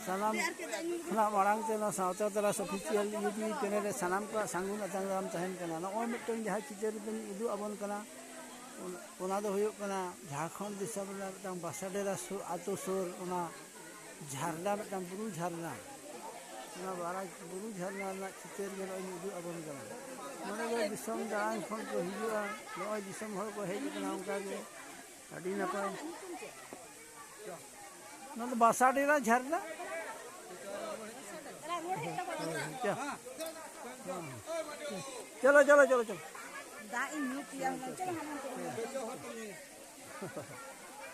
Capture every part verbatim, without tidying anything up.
ᱥᱟᱱᱟᱢ ᱠᱷᱚᱱᱟᱜ ᱢᱟᱲᱟᱝ ᱛᱮ ᱱᱚᱣᱟ ᱥᱟᱶᱛᱟ ᱛᱟᱨᱟᱥ ᱚᱯᱷᱤᱥᱤᱭᱟᱞ ᱤᱭᱩᱴᱤᱭᱩᱵᱽ ᱪᱮᱱᱮᱞ ᱨᱮ ᱥᱟᱱᱟᱢ ᱠᱚᱣᱟᱜ ᱥᱟᱹᱜᱩᱱ ᱟᱛᱟᱝ ᱫᱟᱨᱟᱢ ᱛᱟᱦᱮᱱ ᱠᱟᱱᱟ᱾ ᱱᱚᱜᱼᱚᱭ ᱢᱤᱫᱴᱟᱝ ᱡᱟᱦᱟᱸ ᱪᱤᱛᱟᱹᱨ ᱵᱮᱱ ᱩᱫᱩᱜ ᱟᱵᱚᱱ ᱠᱟᱱᱟ, ᱚᱱᱟ ᱫᱚ ᱦᱩᱭᱩᱜ ᱠᱟᱱᱟ ᱡᱷᱟᱲᱠᱷᱚᱸᱰ ᱫᱤᱥᱚᱢ ᱨᱮᱱᱟᱜ ᱢᱤᱫᱴᱟᱝ ᱵᱟᱥᱟ ᱰᱮᱨᱟ ᱥᱩᱨ, ᱟᱛᱳ ᱥᱩᱨ, ᱚᱱᱟ ᱡᱷᱟᱨᱱᱟ, ᱢᱤᱫᱴᱟᱝ ᱵᱩᱨᱩ ᱡᱷᱟᱨᱱᱟ, ᱚᱱᱟ ᱵᱟᱨᱟ-, ᱵᱩᱨᱩ ᱡᱷᱟᱨᱱᱟ ᱨᱮᱱᱟᱜ ᱪᱤᱛᱟᱹᱨ ᱜᱮ ᱱᱚᱜᱼᱚᱭ ᱩᱫᱩᱜ ᱟᱵᱚᱱ ᱠᱟᱱᱟ᱾ ᱱᱚᱰᱮ ᱫᱚ ᱫᱤᱥᱚᱢ ᱫᱟᱬᱟᱱ ᱠᱷᱚᱱ ᱠᱚ ᱦᱤᱡᱩᱜᱼᱟ, ᱱᱚᱜᱼᱚᱭ ᱫᱤᱥᱚᱢ ᱦᱚᱲ ᱠᱚ ᱦᱮᱡ ᱟᱠᱟᱱᱟ, ᱚᱱᱠᱟ ᱜᱮ ᱟᱹᱰᱤ ᱱᱟᱯᱟᱭ᱾ ᱱᱚᱣᱟ ᱫᱚ ᱵᱟᱥᱟ ᱰᱮᱨᱟ ᱡᱷᱟᱨᱱᱟ᱾ ᱪᱚ᱾ ᱪᱚᱞᱚ, ᱪᱚᱞᱚ, ᱪᱚᱞᱚ, ᱪᱚᱞᱚ᱾ ᱫᱟᱜ ᱤᱧ ᱧᱩ ᱯᱮᱭᱟ᱾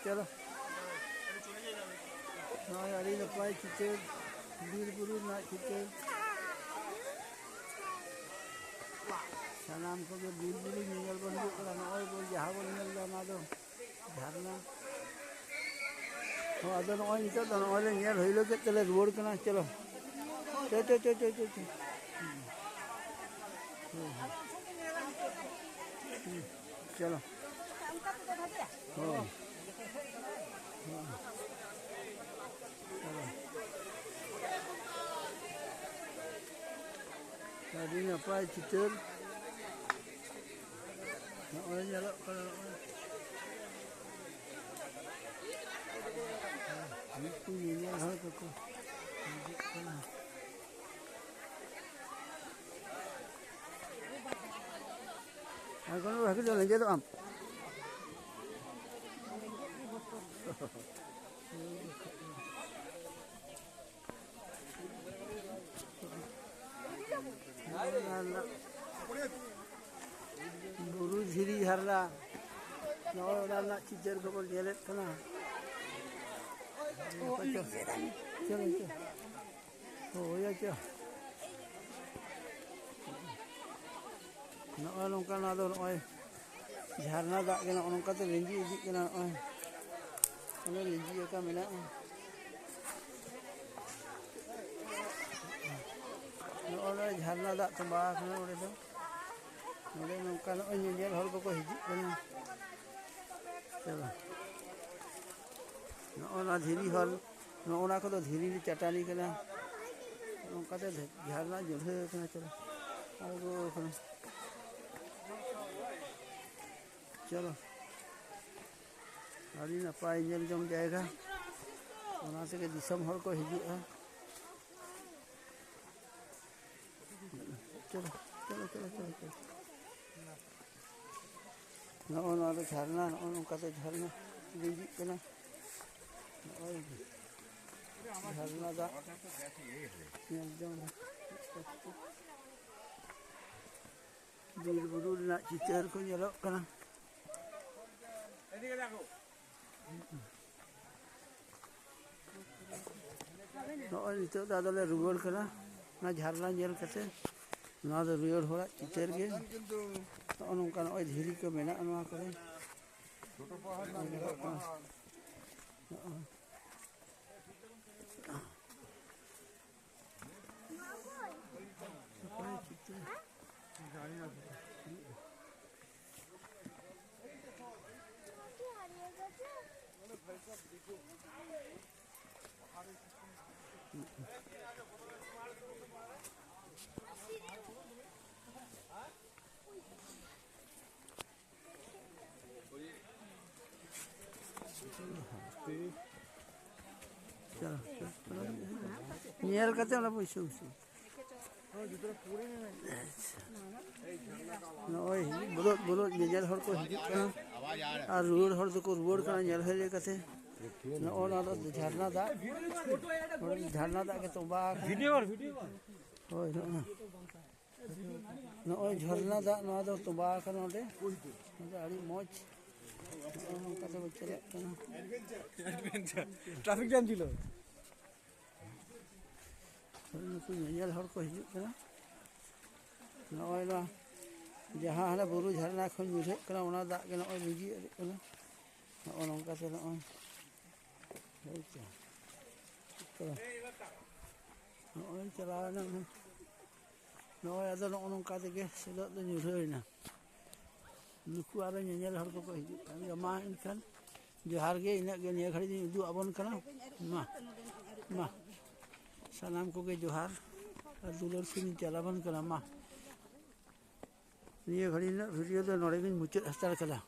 ᱪᱚᱞᱚ᱾ ᱱᱚᱜᱼᱚᱭ ᱟᱹᱰᱤ ᱱᱟᱯᱟᱭ ᱪᱤᱛᱟᱹᱨ, ᱵᱤᱨ ᱵᱩᱨᱩ ᱨᱮᱱᱟᱜ ᱪᱤᱛᱟᱹᱨ᱾ ᱥᱟᱱᱟᱢ ᱠᱚᱜᱮ ᱵᱤᱨ ᱵᱩᱨᱩ ᱧᱮᱧᱮᱞ ᱵᱚᱱ ᱦᱤᱡᱩᱜ ᱠᱟᱱᱟ᱾ ᱱᱚᱜᱼᱚᱭ ᱵᱚᱱ ᱡᱟᱦᱟᱸ ᱵᱚᱱ ᱧᱮᱞ ᱮᱫᱟ, ᱚᱱᱟ ᱫᱚ ᱡᱷᱟᱨᱱᱟ᱾ ᱦᱚᱸ, ᱟᱫᱚ ᱱᱚᱜᱼᱚᱭ ᱱᱤᱛᱚᱜ ᱫᱚ ᱱᱚᱜᱼᱚᱭ ᱞᱮ ᱧᱮᱞ ᱦᱩᱭᱞᱳ ᱠᱮᱫ ᱛᱮᱞᱮ ᱨᱩᱣᱟᱹᱲ ᱠᱟᱱᱟ᱾ ᱪᱚᱞᱚ, ᱪᱚ, ᱪᱚ, ᱪᱚ᱾ ᱦᱩᱸ, ᱦᱩᱸ, ᱦᱩᱸ᱾ ᱪᱚᱞᱚ᱾ ᱦᱳᱭ᱾ ᱦᱳᱭ᱾ ᱪᱚᱞᱚ᱾ ᱟᱹᱰᱤ ᱱᱟᱯᱟᱭ ᱪᱤᱛᱟᱹᱨ᱾ ᱱᱚᱜᱼᱚᱭ ᱧᱮᱞᱚᱜ ᱠᱟᱱᱟ, ᱱᱚᱜᱼᱚᱭ᱾ ᱩᱱᱠᱩ ᱧᱮᱧᱮᱞ ᱦᱚᱲ ᱠᱚᱠᱚ ᱦᱤᱡᱩᱜ ᱠᱟᱱᱟ᱾ ᱟᱨ ᱠᱳᱱᱳ ᱵᱷᱟᱜᱮ ᱫᱚ ᱞᱮᱸᱡᱮᱫᱚᱜ ᱟᱢ᱾ ᱵᱩᱨᱩ ᱫᱷᱤᱨᱤ ᱡᱷᱟᱨᱱᱟ, ᱱᱚᱜᱼᱚᱭ ᱚᱱᱟ ᱨᱮᱱᱟᱜ ᱪᱤᱛᱟᱹᱨ ᱠᱚᱵᱚᱱ ᱧᱮᱞᱮᱫ ᱠᱟᱱᱟ᱾ ᱪᱚᱞᱚ, ᱪᱚᱞᱚ᱾ ᱦᱳᱭ, ᱟᱪᱪᱷᱟ᱾ ᱱᱚᱜᱼᱚᱭ ᱱᱚᱝᱠᱟ, ᱱᱚᱣᱟ ᱫᱚ ᱱᱚᱜᱼᱚᱭ ᱡᱷᱟᱨᱱᱟ ᱫᱟᱜ ᱜᱮ ᱱᱚᱜᱼᱚ ᱱᱚᱝᱠᱟ ᱛᱮ ᱞᱤᱸᱡᱤ ᱤᱫᱤᱜ ᱠᱟᱱᱟ᱾ ᱱᱚᱜᱼᱚᱭ ᱚᱱᱮ ᱞᱤᱸᱡᱤ ᱟᱠᱟ ᱢᱮᱱᱟᱜᱼᱟ᱾ ᱱᱚᱜᱼᱚᱭ ᱱᱚᱰᱮ ᱡᱷᱟᱨᱱᱟ ᱫᱟᱜ ᱛᱚᱸᱵᱟ ᱟᱠᱟᱱᱟ ᱱᱚᱰᱮ ᱫᱚ᱾ ᱱᱚᱰᱮ ᱱᱚᱝᱠᱟ ᱱᱚᱜᱼᱚᱭ ᱧᱮᱧᱮᱞ ᱦᱚᱲ ᱠᱚᱠᱚ ᱦᱤᱡᱩᱜ ᱠᱟᱱᱟ᱾ ᱪᱚᱞᱚ᱾ ᱱᱚᱜᱼᱚ ᱱᱚᱣᱟ ᱫᱷᱤᱨᱤ ᱦᱚᱞ᱾ ᱱᱚᱜᱼᱚ ᱱᱟ ᱠᱚᱫᱚ ᱫᱷᱤᱨᱤ ᱪᱟᱹᱴᱟᱹᱱᱤ ᱠᱟᱱᱟ᱾ ᱱᱚᱝᱠᱟᱛᱮ ᱡᱷᱟᱨᱱᱟ ᱧᱩᱨᱦᱟᱹ ᱠᱟᱱᱟ᱾ ᱪᱚᱞᱚ, ᱟᱬᱜᱚ ᱠᱟᱱᱟ᱾ ᱪᱚᱞᱚ, ᱟᱹᱰᱤ ᱱᱟᱯᱟᱭ ᱧᱮᱞ ᱡᱚᱝ ᱡᱟᱭᱜᱟ᱾ ᱚᱱᱟ ᱛᱮᱜᱮ ᱫᱤᱥᱚᱢ ᱦᱚᱲ ᱠᱚ ᱦᱤᱡᱩᱜᱼᱟ᱾ ᱪᱚᱞᱚ, ᱪᱚᱞᱚ, ᱪᱚᱞᱚ, ᱪᱚᱞᱚ, ᱪᱚᱞᱚ᱾ ᱱᱚᱜᱼᱚ ᱱᱚᱣᱟ ᱫᱚ ᱡᱷᱟᱨᱱᱟ, ᱱᱚᱜᱼᱚ ᱱᱚᱝᱠᱟᱛᱮ ᱡᱷᱟᱨᱱᱟ ᱞᱤᱸᱡᱤᱜ ᱠᱟᱱᱟ᱾ ᱱᱚᱜᱼᱚᱭ ᱡᱷᱟᱨᱱᱟ ᱫᱟᱜ ᱧᱮᱞ ᱡᱚᱝ ᱨᱮ ᱵᱤᱨ ᱵᱩᱨᱩ ᱨᱮᱱᱟᱜ ᱪᱤᱛᱟᱹᱨ ᱠᱚ ᱧᱮᱞᱚᱜ ᱠᱟᱱᱟ᱾ ᱱᱚᱜᱼᱚᱭ ᱱᱤᱛᱚᱜ ᱫᱚ ᱟᱫᱚᱞᱮ ᱨᱩᱣᱟᱹᱲ ᱠᱟᱱᱟ᱾ ᱚᱱᱟ ᱡᱷᱟᱨᱱᱟ ᱧᱮᱞ ᱠᱟᱛᱮ, ᱱᱚᱣᱟ ᱫᱚ ᱨᱩᱣᱟᱹᱲ ᱦᱚᱲᱟᱜ ᱪᱤᱛᱟᱹᱨ ᱜᱮ᱾ ᱱᱚᱜᱼᱚ ᱱᱚᱝᱠᱟ ᱱᱚᱜᱼᱚᱭ ᱫᱷᱤᱨᱤ ᱠᱚ ᱢᱮᱱᱟᱜᱼᱟ ᱱᱚᱣᱟ ᱠᱚᱨᱮ᱾ ᱱᱚᱜᱼᱚᱭ ᱧᱮᱞᱚᱜ ᱠᱟᱱᱟ᱾ ᱱᱚᱜᱼᱚᱭ᱾ ᱱᱟᱯᱟᱭ ᱪᱤᱛᱟᱹᱨ᱾ ᱧᱮᱞ ᱠᱟᱛᱮ ᱚᱱᱟ ᱯᱚᱭᱥᱟ ᱩᱪᱩ᱾ ᱱᱚᱜᱼᱚᱭ ᱵᱩᱞᱩᱡ ᱵᱩᱞᱩᱡ ᱧᱮᱧᱮᱞ ᱦᱚᱲ ᱠᱚ ᱦᱤᱡᱩᱜ ᱠᱟᱱᱟ ᱟᱨ ᱨᱩᱣᱟᱹᱲ ᱦᱚᱲ ᱫᱚᱠᱚ ᱨᱩᱣᱟᱹᱲ ᱠᱟᱱᱟ ᱧᱮᱞ ᱦᱚᱭ ᱠᱟᱛᱮ᱾ ᱱᱚᱜᱼᱚ ᱱᱚᱣᱟ ᱫᱚ ᱡᱷᱟᱨᱱᱟ ᱫᱟᱜ, ᱱᱚᱰᱮ ᱡᱷᱟᱨᱱᱟ ᱫᱟᱜ ᱜᱮ ᱛᱚᱸᱵᱟ ᱟᱠᱟᱱᱟ᱾ ᱵᱷᱤᱰᱤᱭᱳ ᱠᱚᱨ, ᱵᱷᱤᱰᱤᱭᱳ ᱠᱚᱨ᱾ ᱦᱳᱭ, ᱱᱚᱜᱼᱚ᱾ ᱱᱚᱜᱼᱚᱭ ᱡᱷᱚᱨᱱᱟ ᱫᱟᱜ, ᱱᱚᱣᱟ ᱫᱚ ᱛᱚᱸᱵᱟ ᱟᱠᱟᱱᱟ ᱚᱸᱰᱮ᱾ ᱱᱚᱰᱮ ᱟᱹᱰᱤ ᱢᱚᱡᱽ᱾ ᱱᱚᱜᱼᱚ ᱱᱚᱝᱠᱟ ᱛᱮᱵᱚ ᱪᱟᱞᱟᱜ ᱠᱟᱱᱟ᱾ Traffic jam ᱪᱤᱞᱚ᱾ ᱦᱳᱭ, ᱱᱩᱠᱩ ᱧᱮᱧᱮᱞ ᱦᱚᱲ ᱠᱚ ᱦᱤᱡᱩᱜ ᱠᱟᱱᱟ᱾ ᱱᱚᱜᱼᱚᱭ ᱱᱚᱣᱟ ᱡᱟᱦᱟᱸ ᱦᱟᱱᱟ ᱵᱩᱨᱩ ᱡᱷᱟᱨᱱᱟ ᱠᱷᱚᱱ ᱧᱩᱨᱦᱟᱹᱜ ᱠᱟᱱᱟ, ᱚᱱᱟ ᱫᱟᱜ ᱜᱮ ᱱᱚᱜᱼᱚᱭ ᱞᱤᱸᱡᱤ ᱟᱹᱨᱩᱜ ᱠᱟᱱᱟ᱾ ᱱᱚᱜᱼᱚ ᱱᱚᱝᱠᱟ ᱛᱮ ᱱᱚᱜᱼᱚᱭ, ᱦᱳᱭ ᱛᱚ᱾ ᱛᱚ, ᱱᱚᱜᱼᱚᱭ ᱪᱟᱞᱟᱣᱮᱱᱟ᱾ ᱱᱚᱜᱼᱚᱭ ᱟᱫᱚ ᱱᱚᱜᱼᱚ ᱱᱚᱝᱠᱟ ᱛᱮᱜᱮ ᱥᱮᱞᱚᱜ ᱫᱚ ᱧᱩᱨᱦᱟᱹᱭᱮᱱᱟ᱾ ᱱᱩᱠᱩ ᱟᱨᱚ ᱧᱮᱧᱮᱞ ᱦᱚᱲ ᱠᱚᱠᱚ ᱦᱤᱡᱩᱜ ᱠᱟᱱ ᱜᱮᱭᱟ᱾ ᱢᱟ ᱮᱱᱠᱷᱟᱱ ᱡᱚᱦᱟᱨ ᱜᱮ, ᱤᱱᱟᱹᱜ ᱜᱮ ᱱᱤᱭᱟᱹ ᱜᱷᱟᱹᱲᱤᱡ ᱫᱚᱧ ᱩᱫᱩᱜ ᱟᱵᱚᱱ ᱠᱟᱱᱟ᱾ ᱢᱟ, ᱢᱟ, ᱥᱟᱱᱟᱢ ᱠᱚᱜᱮ ᱡᱚᱦᱟᱨ ᱟᱨ ᱫᱩᱞᱟᱹᱲ ᱥᱮᱫ ᱤᱧ ᱪᱟᱞᱟᱵᱚᱱ ᱠᱟᱱᱟ᱾ ᱢᱟ, ᱱᱤᱭᱟᱹ ᱜᱷᱟᱹᱲᱤᱡ ᱨᱮᱱᱟᱜ ᱵᱷᱤᱰᱤᱭᱳ ᱫᱚ ᱱᱚᱰᱮ ᱜᱤᱧ ᱢᱩᱪᱟᱹᱫ ᱦᱟᱛᱟᱲ ᱠᱟᱫᱟ᱾